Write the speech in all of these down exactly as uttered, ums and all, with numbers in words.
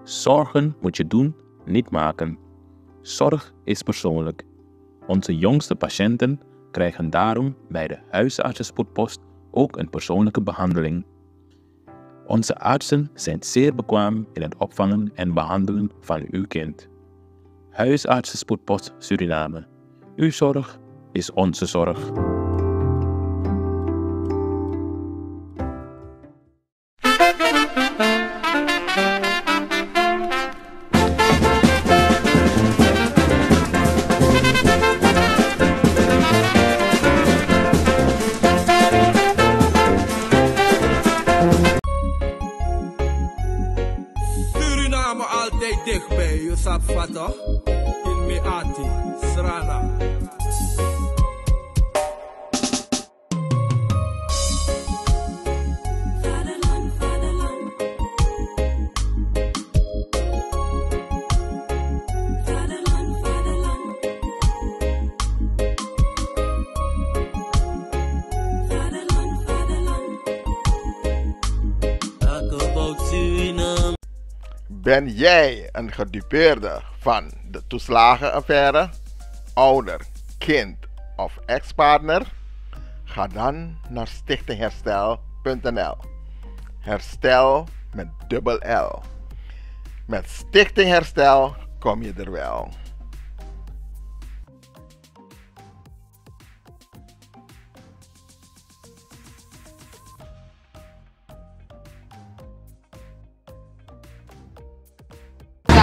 Zorgen moet je doen, niet maken. Zorg is persoonlijk. Onze jongste patiënten krijgen daarom bij de huisartsenspoedpost ook een persoonlijke behandeling. Onze artsen zijn zeer bekwaam in het opvangen en behandelen van uw kind. Huisartsenspoedpost Suriname. Uw zorg is onze zorg. Suriname altijd dichtbij, je sabi toch? In Meati, Srana. Ben jij een gedupeerde van de toeslagenaffaire, ouder, kind of ex-partner? Ga dan naar stichting herstel punt n l. Herstel met dubbel L. Met Stichting Herstel kom je er wel.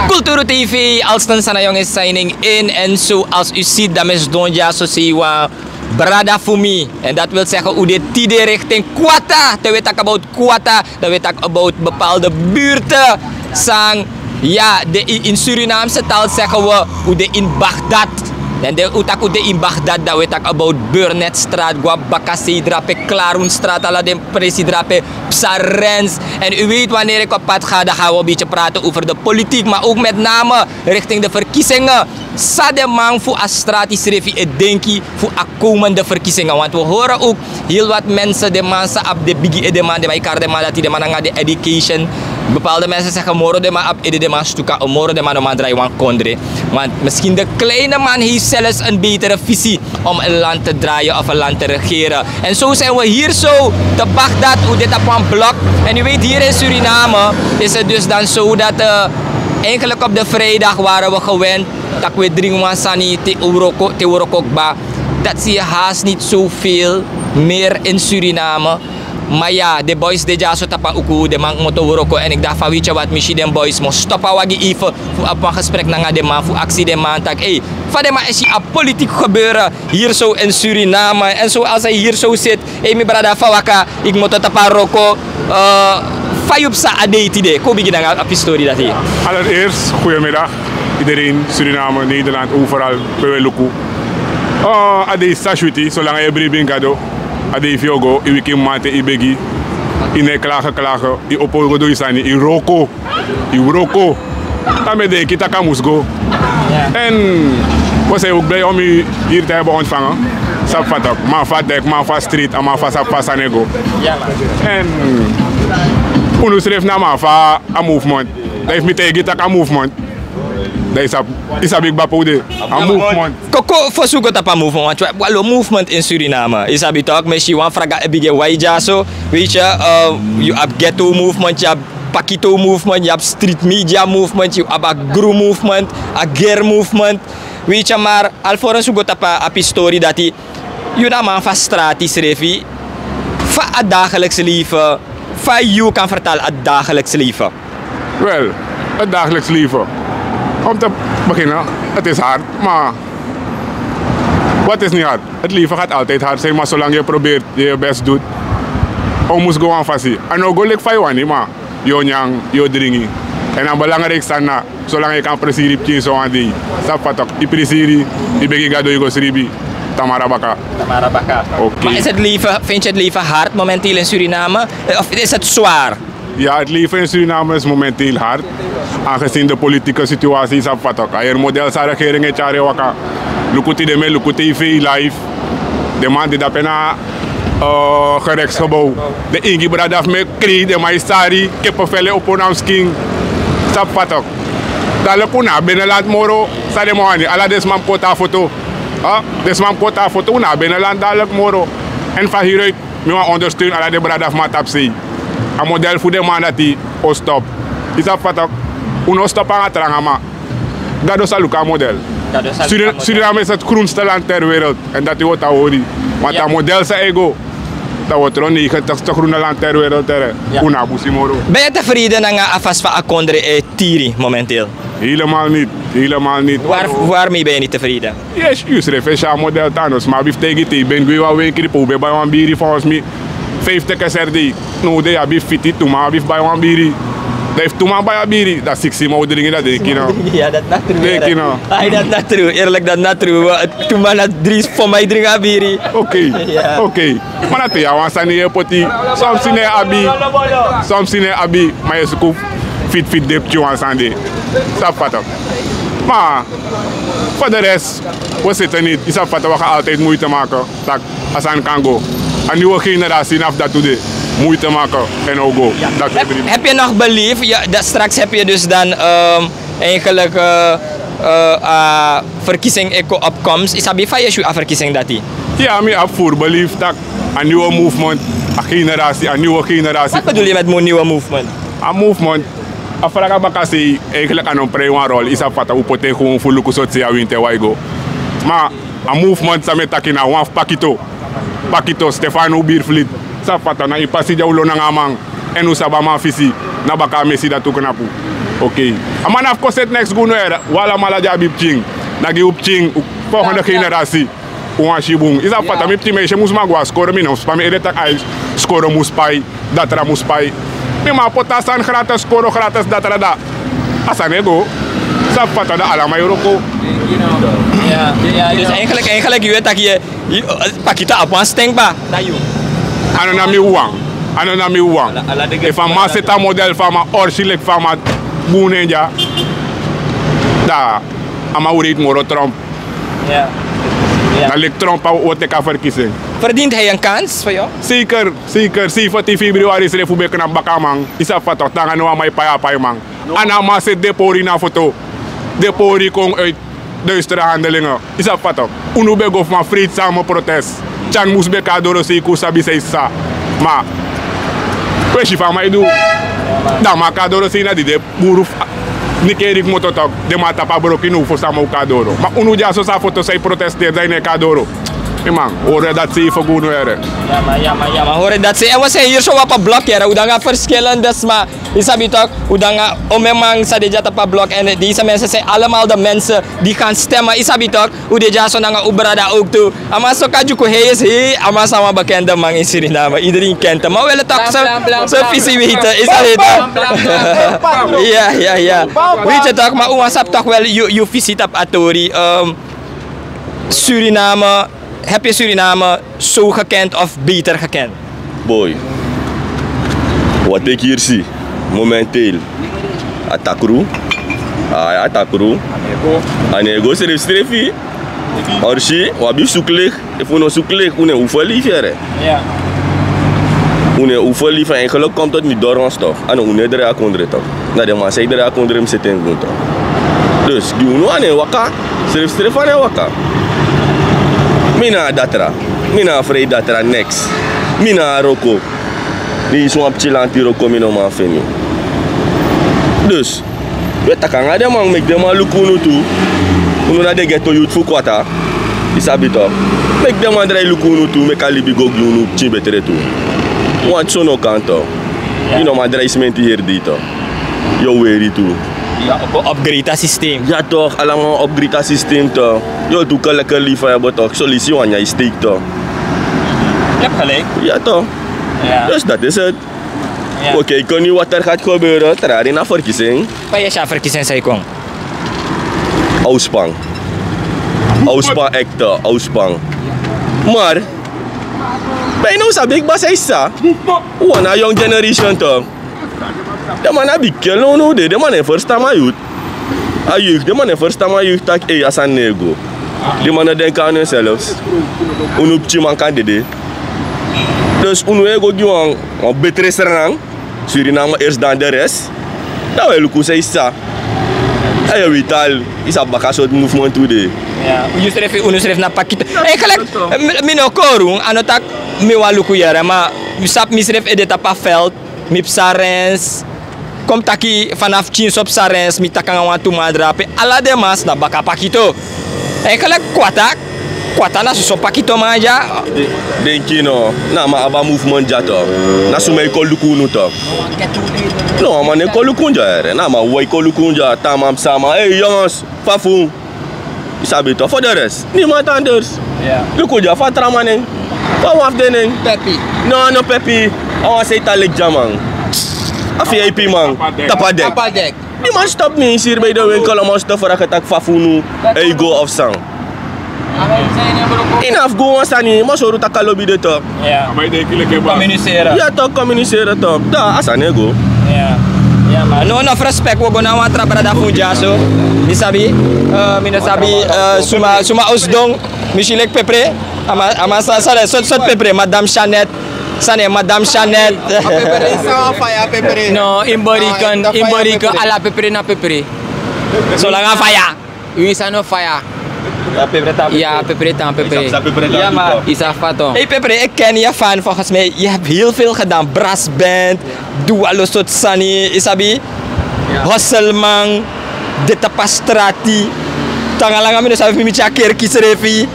Kulturu T V, Alston Sanayong is signing in. En zoals u ziet, dan is Donja so sewa brada fu mi. En dat wil zeggen, u de tide richting Kwata. Te we talk about Kwata, dan we talk about bepaalde buurten. Sang, ja, de, in, in Surinaamse taal zeggen we, u de in Bagdad. En de, u tak u de in Bagdad, dan we talk about Burnetstraat, Guabakasi, drape Klaronstraat, ala den presi drape Psarens. En u weet, wanneer ik op pad ga, dan gaan we een beetje praten over de politiek, maar ook met name richting de verkiezingen. San den man fu a strati srefi e denki fu a komende verkiezingen. Want we horen ook heel wat mensen, den man san abi den bigi edeman, den man e kari den man dati, den man nanga den education. Bepaalde mensen zeggen moro den man abi ede, den man stuka, moro den man no man drai wan kondre. Want misschien de kleine man heeft zelfs een betere visie om een land te draaien of een land te regeren. En zo zijn we hier zo te Bagdad, u de tapu wan blok. En u weet, hier in Suriname is het dus dan zo dat, eh, eigenlijk op de vrijdag waren we gewend dat we drinken wan sani te wroko, te wroko kba. Dat zie je haast niet zoveel meer in Suriname. Maar ja, de boys de dyaso tapu a uku, den man kmoto wroko. En ik dacht van, weet je wat, misschien den boys moet stoppen, wagi even, voor op een gesprek nanga den man, voor actie den man, tak, hey, van den man is hier a politiek gebeuren, hier zo in Suriname. En zoals hij hier zo zit, hey, mi brada, fa waka, ik moto tapu a wroko, eh, fa yu psa a dei tide, kon bigin nanga a pistori dati. Allereerst, goedemiddag iedereen, Suriname, Nederland, overal, pe we luku. Eh, a dei sa switi, solanga yu e bribi ini Gado, a dei fu yu o go, yu wiki mamanten, yu begi, yu no e klage, klage, yu opo go du yu sani, yu wroko, yu wroko. Tan mi e denki tak' a mus go. En we zijn ook blij om u hier te hebben ontvangen. Sabi fa tak', man fu a dek, man fu a street, a man fu a sabi fa sani e go. En unu srefi na man fu a movement. Dan efu mi taigi tak' a movement, dan yu sabi, yu sabi kba pe u de. A movement. Koko, fosi u go tapu a movement, want wi abi wan lo movement in Suriname. Yu sabi tok, mi e si wan fraga e bigin e wai dyaso. Weet je, eh, yu abi ghetto movement, yu abi pakito movement, yu abi street media movement, yu abi a gru movement, a ger movement. Weet je, maar alvorens u go tapu a pistori dati, yu na man fu a strati srefi, fa a dagelijks leven, fa yu kan vertalen a dagelijks leven? Wel, het dagelijks leven. Om te beginnen, het is hard, maar wat is niet hard? Het leven gaat altijd hard zijn, maar zolang je probeert, je je best doet, o mus go wan fasi. A no go leki fa yu wani, ma yu o nyan, yu o dringi. En a belangrijk sani na, zolang yu kan prisiri pikin so wan dei. Sabi fa tok, yu prisiri, yu begi Gado, yu go sribi. Tamara baka. Tamara baka. Oké. Maar is het leven, vind je het leven hard momenteel in Suriname? Eh, of is het zwaar? Ja, het leven in Suriname is momenteel hard, aangezien de politieke situatie, sabi fa tok, a heri model san regering e tyari e waka. Luku tide, mi e luku tv live. Den man de dape na, eh, gerechtsgebouw. Den ingi brada fu mi e krei, den man e sari, kippenvel e opo na mi skin. Sabi fatok. Dalek un na a beneland moro. San den man wani, ala den sma mus koti a foto. Den sma mus koti a foto, un na a beneland dalek moro. Èn fa hiri uit, mi wani ondersteun ala den brada fu mi na tapusei. A model fu den man dati o stop. Yu sabi fatok. Un no stop nanga tranga man. Gado sa luku a model. Suriname is het groenste land ter wereld. Èn dati wi o tan hori. Ma te a model sa e go, dan wi o tron negentigste groene land ter wereld tere. Un no abi busi moro. Ben je tevreden nanga a fasi fa a kondre e tiri momenteel? Helemaal niet. Helemaal niet. Waarmee ben je niet tevreden? Yes, yu srefi e si a model tan. No sma abi fu taigi te yu ben gwe wan wenkri pe un ben bai wan biri, volgens mi vijftig SRD. No, den abi fiti, tu man abi fu bai wan biri. Dan efu tu man bai a biri, dan siksi man o dringi, dan denki no. Denki no. Ai, dati na tru. Eerlijk, dati na tru. Tu man na dri, fo man e dringi a biri. Oké. Oké. Ma na te yu abi wan sani yu e poti. Son sani abi. Son sani abi. Ma yu e suku fiti fiti de pikin wan sani de. Sabi fatok. Ma voor de rest, we zitten niet. Yu sabi fatok, we gaan altijd moeite maken. Tak, a sani kan go. A nieuwe generatie na fu dati de. Moeite maken en ook go. Heb je nog beleefd? Straks heb je dus dan eigenlijk a verkiezing opkomst. Yu sabi fa yu e si a verkiezing dati? Ya, mi abi furu belief tak a nieuwe movement, a generatie, a nieuwe generatie. Wat bedoel je met nieuwe movement? A movement, a vraga baka sei, eigenlijk a no mus prei wan rol. Yu sabi fatok, un poti en gewoon fu luku sortu sei a winti e wai go. Ma a movement san mi e taki na wan fu Pakito. Pakito, Stefano Birflit. Sabi fatok, na yu pasi di un lon nanga a man. Èn un sabi a man fisi. Na baka a mesi dati un knapu. Oké. A man no abi kon seti neks gi unu ere. Un alamala di abi pikin. Na gi un pikin, un volgende generatie. Un wani si bun. Yu sabi fatok, mi pikin, mi e si en, mus man go a skoro, mi no mus pai, mi ede tak' ai, skoro mus pai, datra mus pai. Mi man poti a sani gratis, skoro gratis, datra, da a sani e go. Sabi fatok, da ala man e wroko. Ya, ya, dus eigenlijk, eigenlijk yu e taki, Pakito abi wan sten kba na yu. A no na mi wawan. A no na mi wawan. Efu a man seti a model fu a man, orsi leki fa a man bun en dya, da a man wreiti moro Trump. Na leki Trump a o teki a verkiezing. Verdient hij een kans voor jou? Zeker, zeker. Zeventien februari srefi un ben knapu baka a man. Yu sabi fatok, te nanga now a man e pai, a pai man. A no a man seti den pori na foto. Den pori kon uit duistere handelingen. Yu sabi fatok. Unu ben go fu wan vreedzame protest. Tyan mus ben kon na dorosei, un sabi san yu sa. Ma un e si fa a man e du. Dan a man kon na dorosei, na di den buru fu Nigeria komoto tok. Den man tapu a broki, now fu san a man o kon na doro. Ma unu dyaso, san a foto, san yu protesteri, dan yu no e kon na doro. Yu man hori dati sei fu gi unu ere. Ya man, ya man, ya man, hori dati sei. En we zijn hier zo op een blok, ere. Un de nanga verschillende sma. Yu sabi tok, un de nanga omeni man san de dya tapu a blok. En deze mensen zijn allemaal de mensen die gaan stemmen. Yu sabi tok, un de dyaso nanga un brada ook tu. A man Soka Dyuku, hij is, a man san wan bekende man in Suriname. Iedereen kent hem. Ma un wil toch zijn visie weten. Yu sabi tok. Ya, ya, ya. Weet je toch, ma un wani sabi toch wel yu, yu visie tapu a tori. Suriname, heb je Suriname zo gekend of beter gekend? Boy, wat ik hier zie, momenteel, a takru. A ya, a takru. A no e go srefsrefi. Orsi, un abi fu suku leki. Efu un no suku leki, un no e oefen lief, ere. Un no e oefen lief, en eigenlijk komt het niet door ons toch. A no un no e drai a kondre toch. Na den man san e drai a kondre mus seti en bun toch. Dus gi unu, a no e waka. Srefsrefi a no e waka. Mi na a datra. Mi na a frei datra, neks. Mi na a wroko. Disi wan pikin lanti wroko mi no man feni. Dus wi e taki nanga den man, meki den man luku unu tu. Unu na den ghetto youth fu Kwata. Yu sabi tok. Meki den man drai luku unu tu, meki a libi go gi unu pikin betre tu. Want so no kan tok. Yu no man drai simenti heri dei tok. Yu o weri tu. Yu o upgrade a systeem. Ya tok, ala man upgrade a systeem tok. Yu o du keleker lief fu yu bo tok. Solisi wan nyan yu steek tok. Yu abi gelijk. Ya tok. Dus dat is het. Oké, kon yu wat er gaat gebeuren, trari na verkiezing. Fa yu e si a verkiezing san e kon? Auspan. Auspan, ekte auspan. Maar bijna un sabi kba san yu sa. Un wani a young generation tok. Den man na bigi kel now now de, den man no e ferstan mi a youth. A youth, den man no e ferstan mi a youth taki, ei, a sani no e go. Den man no e denki nanga unself. Unu pikinman kan dede. Dus unu e go gi wan, wan betre Sranan. Suriname eerst, dan de rest. Na we luku san yu sa. Eyo, wi tal. Yu sa baka sort movement today. Unu srefi na pakito. Eigenlijk, mi no koru a no taki mi wan luku yere, ma mi sabi mi srefi ede tapu a veld. Mi psa rens. Kon mi taki fanafu kinso psa rens, mi taki nanga wantu man drape ala den man sna baka pakito. Eigenlijk, kwata kwata na soso pakito man dya. Denki no, na a man abi a movement dya tok. Na suma e kon luku unu tok. No, a man no e kon luku unu dya yere, na a man wawan e kon luku unu dya. Tan a man psa a man, ei yongens, fa fu unu? Yu sabi tok, for the rest niemand anders. Luku dya, fa a tra man nen? Fa wan fu den nen? No, no pepi. A wan seitan leki dya man. A vip man. Tapadek. Niemand stop mi in siri bij de winkel om ons te vragen taki fa fu unu, ei go of san. Yu na fu go wan sani, ma sori unu taki a lobi de tok. Communiceren. Ya tok, communiceren tok. Da a sani e go. No, no, fu respect, wi o go na wan tra brada fu unu dyaso. Mi sabi, mi no sabi suma o sidon. Mi si leki pepre. A man san san de, sort sort pepre, madame Chanette. San nen, madame Chanette? No, in boriken, in boriken ala pepre na pepre. Solanga faya. Wi san no faya. Ya, pepre tan pepre. Isa fato. Ei pepre, ik ken je van, volgens mij je hebt heel veel gedaan, brassband, du alo sort sani, isabi. Hosselman, de tapastrati. Tangalanga mi no sabi mi mi tyakeri kisrefi.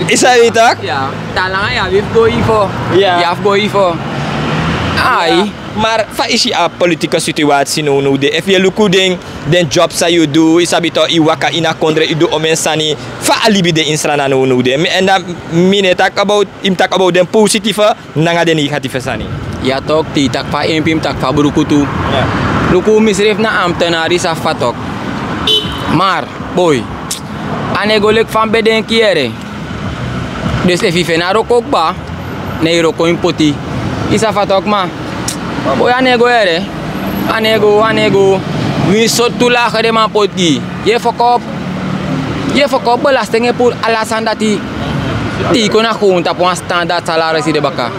Isa wi tak. Talanga ya wi fu go ifo. Ya fu go ifo. Ai. Mar fa isi a politike situasi no no de efu ye luku den, den job san yu du, yu sabi to yu waka ini a kondre yu du omen sani. Fa a libi de ini srana no no de en dan mi ne taki about yu mus taki about den positife nanga den negatife sani. Ya tok te yu taki fa empi yu mus taki fa bruku tu. Luku mi srefi na amtenari safa tok. Mar boi, a no e go leki fa mi ben denki yere. Dus efu yu feni a wroko kba, ne yu wroko yu mus poti. Yu safa tok ma. Boi a no e go yere. A no e go, a no e go. Winsi sortu lage den man poti gi yu. Yu e foko op. Yu e foko op, belasting e puru ala sani dati. Te yu kon na gown tapu wan standard salarisi de baka.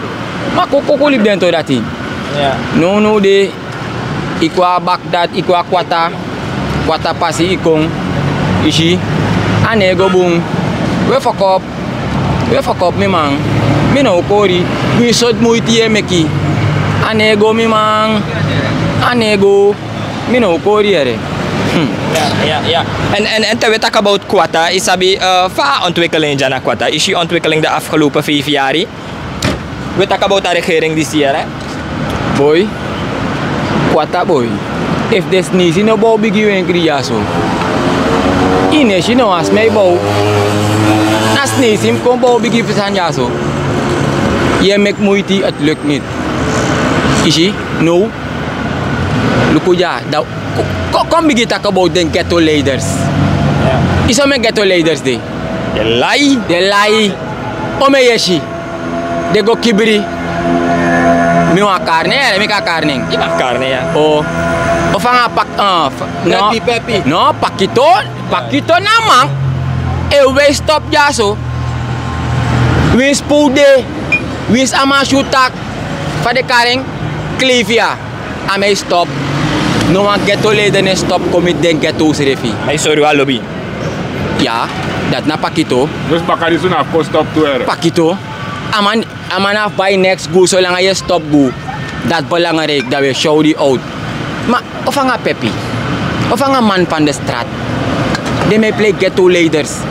Ma kuku libi den to dati. Nownow de. Yu kon a bak dati, yu kon a kwata. Kwata pasi yu kon. Yu si. A no e go bun. Wi e foko op. Wi e foko op mi man. Mi no o kori. Winsi sortu muiti yu e meki. A no e go mi man. A no e go. Mi no o kori yere. Èn te wi e taki about kwata yu sabi fa a ontwikeling dya na kwata yu si ontwikeling de afgelopen feifi yari. Wi e taki about a regering disi yere. Boi, kwata boi. Efu den sneisi no bow bigi wenkri dyaso, yu no e si no wan sma e bow. Na sneisi mus kon bow bigi fu sani dyaso. Yu e meki muiti, ati leki niti. Yu si. Now, luku dya. Kon bigin taki about den ghetto leiders. Yu so men ghetto leiders de. Den lai. Den lai. Omen yesi. Den go kibri. Mi wan karne yere, mi kan karne. Of anga pak. No. Pakito. Pakito na man. E wi e stop dyaso. Winsi pow de. Winsi a man si un taki fa den kari en. Klefi ya. A man e stop. No wan ghetto leider no e stop kon miti den ghetto srefi. A e sori wi a lobi. Ya. Dati na pakito. Pakito. A man na fu bai neks gu solanga yu e stop gu. Dati belangriki dan wi e show di out. Ma of anga pepi, of anga man fan de strat, den mi e plei ghetto leiders.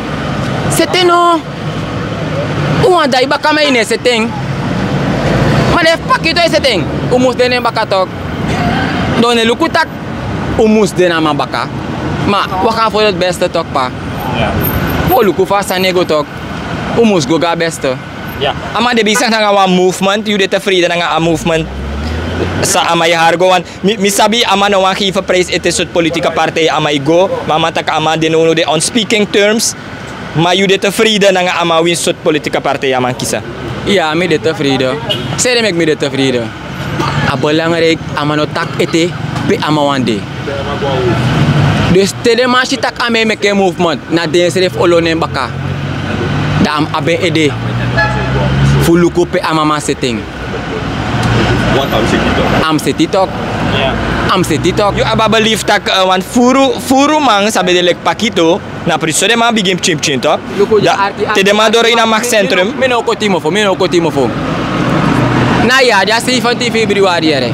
Sete no. Un wan dai baka man yu no e sete en. Ma den fu pakito e sete en. Un mus de na en baka tok. Dan un no e luku tak' un mus de na a man baka. Ma waka fu doti beste tok pa. Un o luku fa a sani e go tok. Un mus go go a beste. A man de bisi nanga wan movement, yu de tefrede nanga a movement? San a man e hari go wan. Mi sabi a man no wani gefi prijsi ete sortu politika partij a man e go. Ma a man taki a man de nownow de on speaking terms. Ma yu de tefrede nanga a man winsi sortu politika partij a man kisi? Ya, mi de tefrede. Sede meki mi de tefrede. A belangriki a man no taki ete pe a man wani de. Dus te den man si tak' a man e meki en movement, na den srefi olo na en baka. Dan a mus abi en ede fu luku pe a man man seti en. A mus seti tok. Amseti tok. Yu abi a belief tak, eh, want furu, furu man sabi de leki Pakito, na prisi so den man bigin pikin pikin tok. Te den man doro ini a macht centrum. Mi no koti mofo, mi no koti mofo. Na ya, di a sefentien februari yere.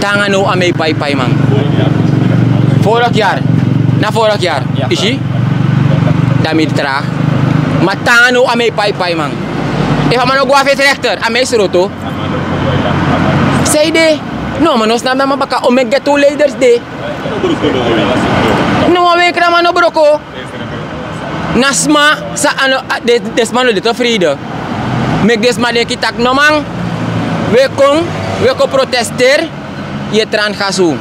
Tanga no a mei pai pai man. Vorig jaar. Na vorig jaar. Isi? Dan mi traag. Ma tanga no a mei pai pai man. Efu a man no go a fesi rechter, a mei sroto. Sei de. No, man no snap na man baka o meki ghetto leiders de. No wan wenkra man no broko. Na sma sa ano, a, de, de sma no de tevreden. Meki de sma denki tak no man. We kon, we kon protesteri. Ye tran gasu.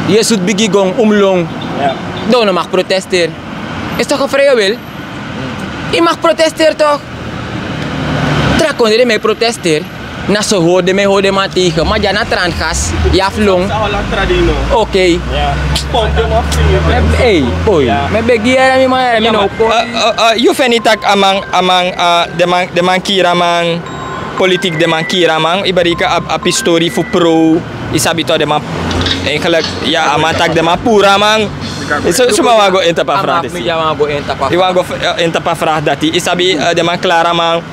Ye sut bigi gon umlong. Dan no mag protesteri. Is toch een vrije wil? Yu mag protesteri toch? Tra kondre den mei protesteri. Na so hori den mei hori den man tegen. Ma dya na tran gas. Yu abi long. Oké. Ei, oi. Mi e begi yere mi man yere mi no kon. Eh, eh, eh, yu feni tak a man, a man, eh, den man, den man kiri a man. Politiek den man kiri a man. Yu bereik a, a pistori fu pro. Yu sabi toch den man. Eigenlijk, ya, a man tak den man puru a man. Suma wani go ini tapu a vraag disi? Yu wani go, eh, ini tapu a vraag dati. Yu sabi, eh, den man klari a man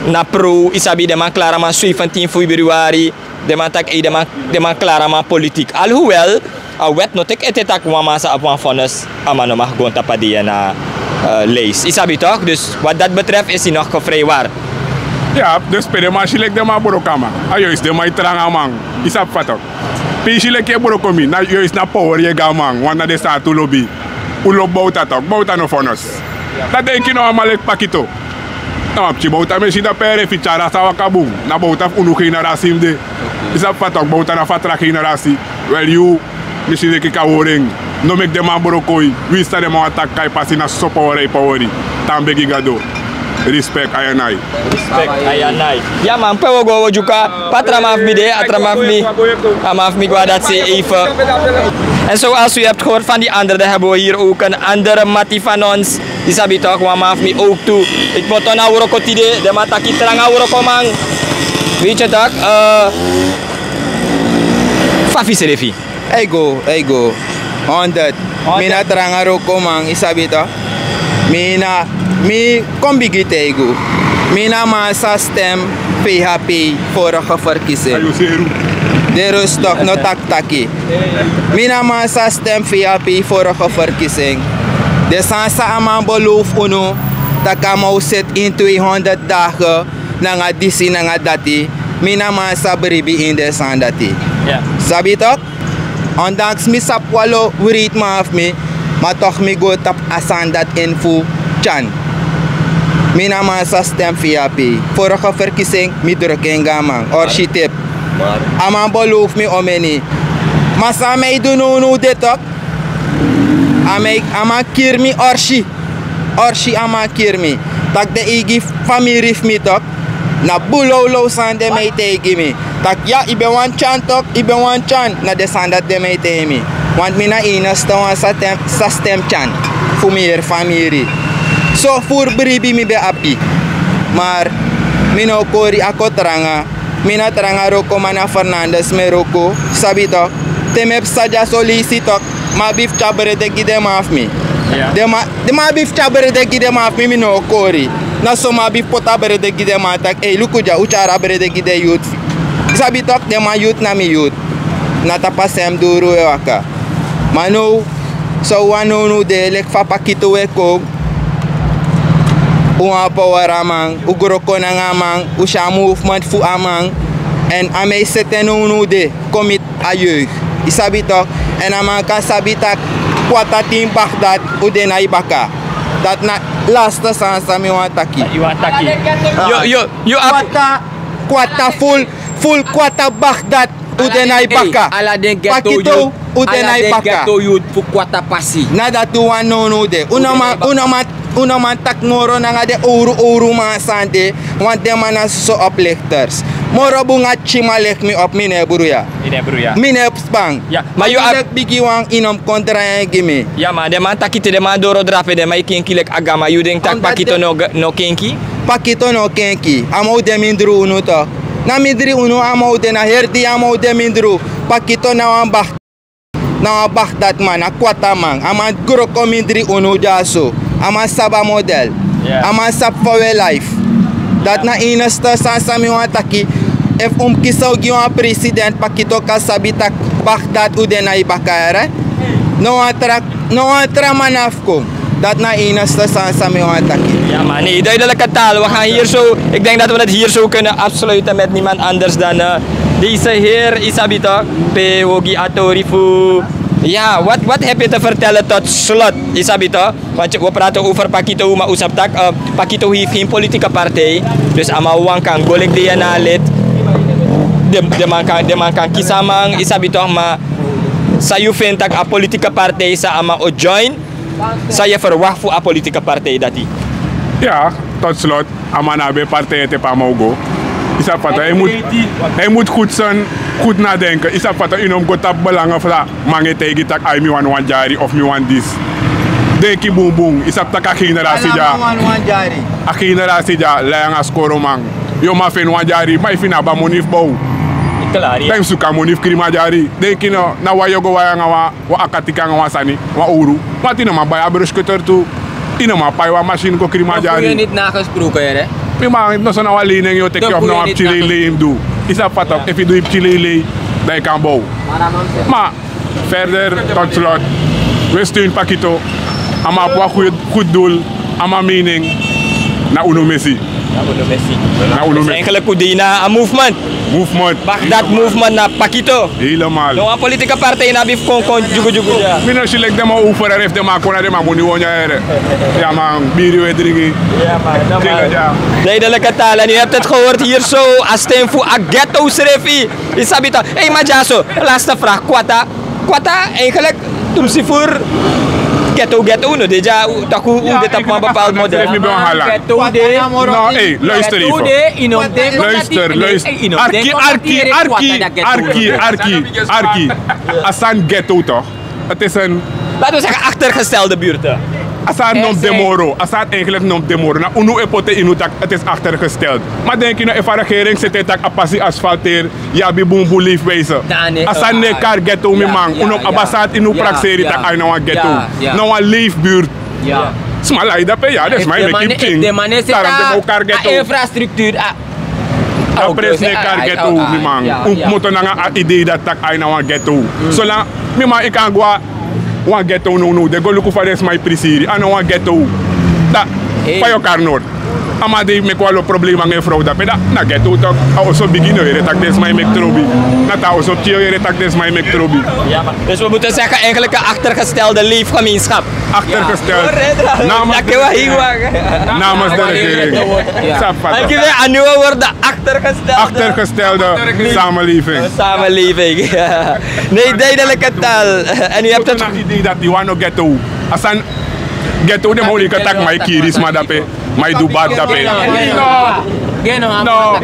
na pro, yu sabi den man klari a man zeventien februari. Den man tak, eh, den man, den man klari a man politiek. Alhoewel, a wet no teki ete tak wan man sa abi wan vonnis, a man no mag go ini tapu a D N A, eh, lijst. Yu sabi toch? Dus wat dat betreft is hij nog gevrijwaard. Ya, dus pe den man si leki den man broko a man. A yu e si den man e tranga a man. Yu sabi fa tok. Pe yu si leki yu e broko mi, na yu e si na power yu e gi a man, want na den sani tu lobi. Un lobi Bouta tok, Bouta no vonnis. Dan denki no a man leki Pakito. Na wan pikin Bouta mi e si, dan pe a refi tyari a sa waka bun. Na Bouta fu unu generasi mi de. Yu sabi fa tok, Bouta na fatra generasi. Wel yu, mi si leki kan hori en. No meki den man broko yu. Winsi san den man wani taki, kai pasi na soso power e power yu. Tan begi Gado. Respect, ayanai. Respect, ayanai. Ya man, pe wi o go, wi o dyuka. Pe a tra man fu mi de, a tra man fu mi. A man fu mi go a dati se even. En zoals u hebt gehoord van die andere, dan hebben we hier ook een andere mati van ons. Yu sabi toch, wan man fu mi ook tu. Yu kmoto na wroko tide, den man taki tranga wroko man. Weet je toch, eh, fa fu srefi. Ei go, ei go. Honderd. Mi na tranga wrokoman, yu sabi toch. Mi na, mi kon bigi taigi yu. Mi na man sa stem P H P vorige verkiezing. Ayo, seru. De rust toch, no taki taki. Mi na man sa stem P H P vorige verkiezing. De sani san a man belofu unu, tak' a man o seti ini tweehonderd dagen, nanga disi, nanga dati. Mi na man sa bribi ini den sani dati. Ya. Sabi toch? Ondanks mi sabi wan lo wreedman fu mi, ma toch mi go tapu a sani dati ini fu Tyan. Mi na man sa stem P H P. Vorige verkiezing, mi druk en gi a man. Orsi tep. A man belofu mi omeni. Ma san a man e du nownow de toch. A man, a man kiri mi orsi. Orsi a man kiri mi. Tak' den eigi famiri fu mi toch. Na bun lowlow sani den man e taigi mi. Tak' ya, yu ben wani Tyan toch, yu ben wani Tyan. Na den sani dati den man e taigi mi. Want mi na enigste wan sa stem, sa stem Tyan. Fu mi heri famiri. So furu bribi mi ben abi. Maar mi no kori a kon tranga. Mi na tranga wrokoman, na Fernandes mi e wroko, sabi toch. Te mi e psa dya so leisi toch, mi abi fu tyari brede gi den man fu mi. Ya. Den man, den man abi fu tyari brede gi den man fu mi, mi no o kori. Na so mi abi fu poti a brede gi den man, taki, ei, luku dya, un tyari a brede gi den youth. Sabi toch, den man youth na mi youth. Na tapu a sem duru un e waka. Ma now, san un wani nownow de, leki fa Pakito e kon. Un wani power a man, un wroko nanga a man, un si a movement fu a man. Èn a man e seti en nownow de, kon miti a jeugd. Yu sabi toch, èn a man kan sabi taki, kwata tin Bagdad, un de na yu baka. Dati na laste sani san mi wani taki. Yu wani taki. Yu, yu, yu abi kwata, kwata ful, ful kwata Bagdad. Un de na yu baka. Ala den ghetto, Pakito, youth, un de na yu baka. Ghetto youth fu kwata pasi. Na dati un wani nownow de. Un no man, un no man, un no man taki moro nanga den owru owru man sani de. Want den man na soso oplichters. Moro bun a pikin man leki mi op, mi no e bruya. Mi no e bruya. Mi no e span. Ya, ma yu abi leki bigiwan, yu no mus kon drai en gi mi. Ya, ma den man taki te den man doro drape, den man e kenki leki a gama. Yu denki taki Pakito no, no kenki? Pakito no kenki. A man o de mindri unu toch. Na mindri unu a man o de, na heri dei a man o de mindri unu. Pakito na wan bak. Na wan bagdadman, a kwataman. A man gro kon mindri unu dyaso. A man sabi a model. A man sabi fa wi e life. Dati na enigste sani san mi wani taki. Efu un mus kisi un gi wan president, Pakito kan sabi taki bagdad un de na yu baka, yere. No wan tra, no wan tra man na fu kon. Dati na enigste sani san mi wani taki. Ja, maar nee, duidelijke taal. We gaan hier zo, ik denk dat we het hier zo kunnen afsluiten met niemand anders dan eh, deze heer, yu sabi toch, pe wi o gi a tori fu. Ja, wat, wat heb je te vertellen tot slot, yu sabi toch? Want we praten over Pakito, maar u sabi taki, eh, Pakito heeft geen politieke partij. Dus a man wawan kan go leki D N A lid. Den, den man kan, den man kan kisi a man, yu sabi toch, maar san yu feni taki a politieke partij san a man o join, san yu e verwacht fu a politieke partij dati? Ja, tot slot, a man no abi partij ete pe a man o go. Yu sabi fa, hij moet, hij moet goed zijn, goed nadenken. Yu sabi fa, yu no mus go tapu belangen fu a man e taigi taki, ai, mi wani wan dyari of mi wani disi. Denki bunbun, yu sabi taki a generatie dya. A generatie dya, lai nanga skoroman. Yu o man feni wan dyari, ma efu yu no abi a moni fu bow. Dan yu mus suku a moni fu krin a dyari. Denki no, na wan yu o go wai nanga wan, wan akatika nanga wan sani, wan owru. Ma yu no man bai a brushkutter tu. Yu no man pai wan machine go krin a dyari. Mi man, no so na wan lening yu o teki of na wan pikin leilei yu mus du. Yu sabi fa, efu yu du yu pikin leilei, dan yu kan bow. Ma verder, tot slot, wi e steun Pakito. A man abi wan goed, goed doel. A man mening, na unu mesi. Na unu mesi. Na unu mesi. Eigenlijk u de na a movement. Movement. Bagdad movement na Pakito. Helemaal. No wan politieke partij no abi fu kon kon dyugu dyugu dya. Mi no si leki den man over, efu den man kon na den man moni won nyan, yere. Ja man, biri wi e dringi. Ja man, no man. Duidelijke taal. En u hebt het gehoord hier zo, a stem fu a ghetto srefi. Yu sabi toch. Hey, ma dyaso, laatste vraag, kwata. Kwata, eigenlijk, tumsi furu ghetto, ghetto, no de dya, taki un de tapu wan bepaald model. Ghetto de. No, hey, luister even. Luister, luister. Arki, arki, arki, arki, arki. A sani ghetto toch? Het is een, laten we zeggen, achtergestelde buurten. A sani no mus de moro, a sani eigenlijk no mus de moro. Na unu e poti ini unu taki het is achtergesteld. Ma denki no, efu a regering seti taki a pasi asfalteer, yu abi bunbun leefwijze. A sani no e kari ghetto, mi man. Un no abi a sani ini un prakseri taki a ini wan ghetto. Na wan leefbuurt. Sma lai dape, ya, den sma e meki pikin. Daarom den man o kari ghetto. Infrastructuur. A presi no e kari ghetto, mi man. Un komoto nanga a idee dati taki a ini wan ghetto. Solanga, mi man, yu kan go na wan ghetto nownow, den go luku fa den sma e prisiri. A no wan ghetto. Dan fa yu o kari Noord? A man de e meki wan lo problema nanga en frow dape, dan na ghetto toch. A oso bigi, yu no yere taki den sma e meki trobi. Na te a oso pikin yu o yere taki den sma e meki trobi. Dus we moeten zeggen, eigenlijk een achtergestelde leefgemeenschap. Achtergesteld. Namens de regering. Namens de regering. Sabi fa. Eigenlijk een nieuwe woord, achtergestelde. Achtergestelde samenleving. Samenleving. Nee, duidelijke taal. En u hebt het. Idee dati wan no ghetto. A sani ghetto, den man o leki taki man e kiri sma dape. Ma yu du bad dape. No.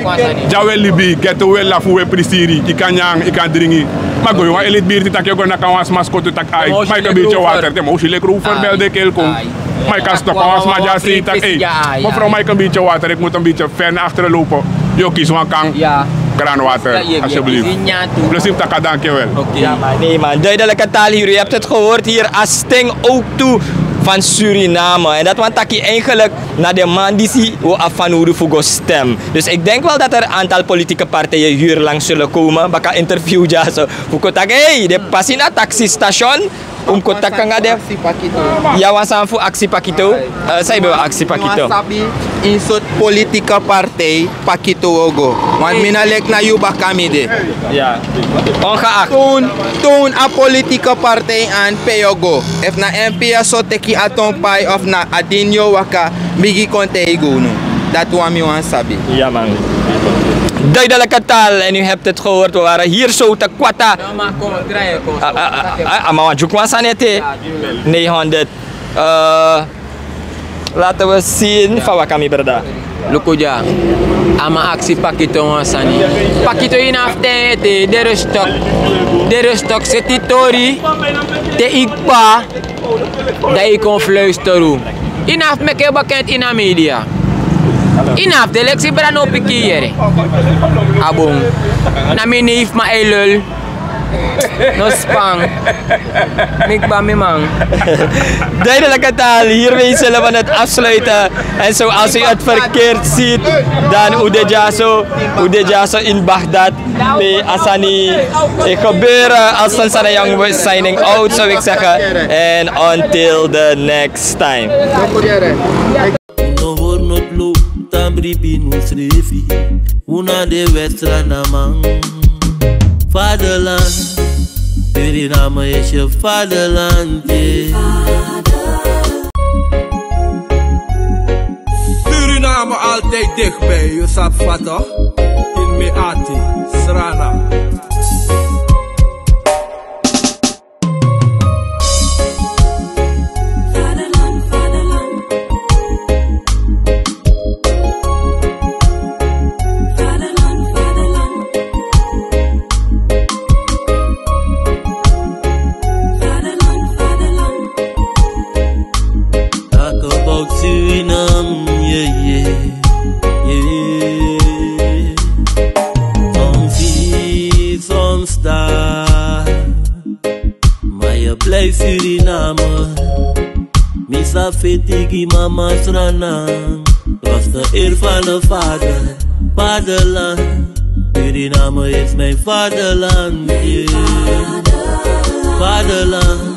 Dya wi e libi, ghetto, wi e lafu, wi e prisiri, yu kan nyan, yu kan dringi. Ma go ini wan elite birti taki yu o go naki wan sma skotu taki ai, ma yu kan bietje water, te ma o si leki rover bel de kel kon. Ma yu kan stop wan sma dya sei taki ei, mevrouw, ma yu kan bietje water, ik moet een beetje ver naar achteren lopen. Yu o kisi wan kan. Kranwater, alsjeblieft. Plus yu mus taki danki wel. Nee man, duidelijke taal hier. U hebt het gehoord hier, a sten ook toe van Suriname. En dat wani taki eigenlijk na den man disi wi abi fanowdu fu go stem. Dus ik denk wel dat er aantal politieke partijen hier langs zullen komen. Baka interview dyaso. Fu kon taki, hey, den pasi na taxistation. Un mus kon taki nanga den. Ya, wan sani fu aksi Pakito. Eh, san yu ben wani aksi Pakito? Mi wani sabi ini sortu politieke partij Pakito o go. Want mi no leki na yu baka mi de. Ongeacht. Toon, toon a politieke partij aan pe yu o go. Efu na N P S o teki a toon pai of na a dini yu o waka, bigi kon taigi unu. Dati wani mi wani sabi. Ja man. Duidelijke taal, en u hebt het gehoord, we waren hier zo te kwata. A man wani dyuku wan sani ete. Negenhonderd. Eh, laten we zien fa wi waka, mi brada. Luku dya. A man aksi Pakito wan sani. Pakito, yu no abi ten ete, de rustok. De rustok, seti tori. Te yu kba, dan yu kon fluister. Yu no abi meki bekend ini a media. Yu no abi de leksi, brada, no piki yere. A bun. Na mi neef, ma a e lul. No span. Mikba mi man. Duidelijke taal. Hiermee zullen we het afsluiten. En zoals u het verkeerd ziet, dan Udejaso, Udejaso in Baghdad. Pe a sani e gebeuren. Als een Sana Young, we signing out, zou ik zeggen. En until the next time. Un no hori noti lo, tan bribi un srefi. Un na de Sranaman. Vaderland, Suriname is je vaderland, yeah. Suriname altijd dichtbij, je sabi fa toch? In Meati, Srana. Vaderland, vaderland. Vaderland, vaderland. Vaderland, vaderland. Talk about Suriname, yeah, yeah, yeah. Soms hier, soms daar. Maar je blijft Suriname. Mi sa feti gi mama Srana. Was de eer van de vader, vaderland. Suriname is mijn vaderland, yeah. Vaderland.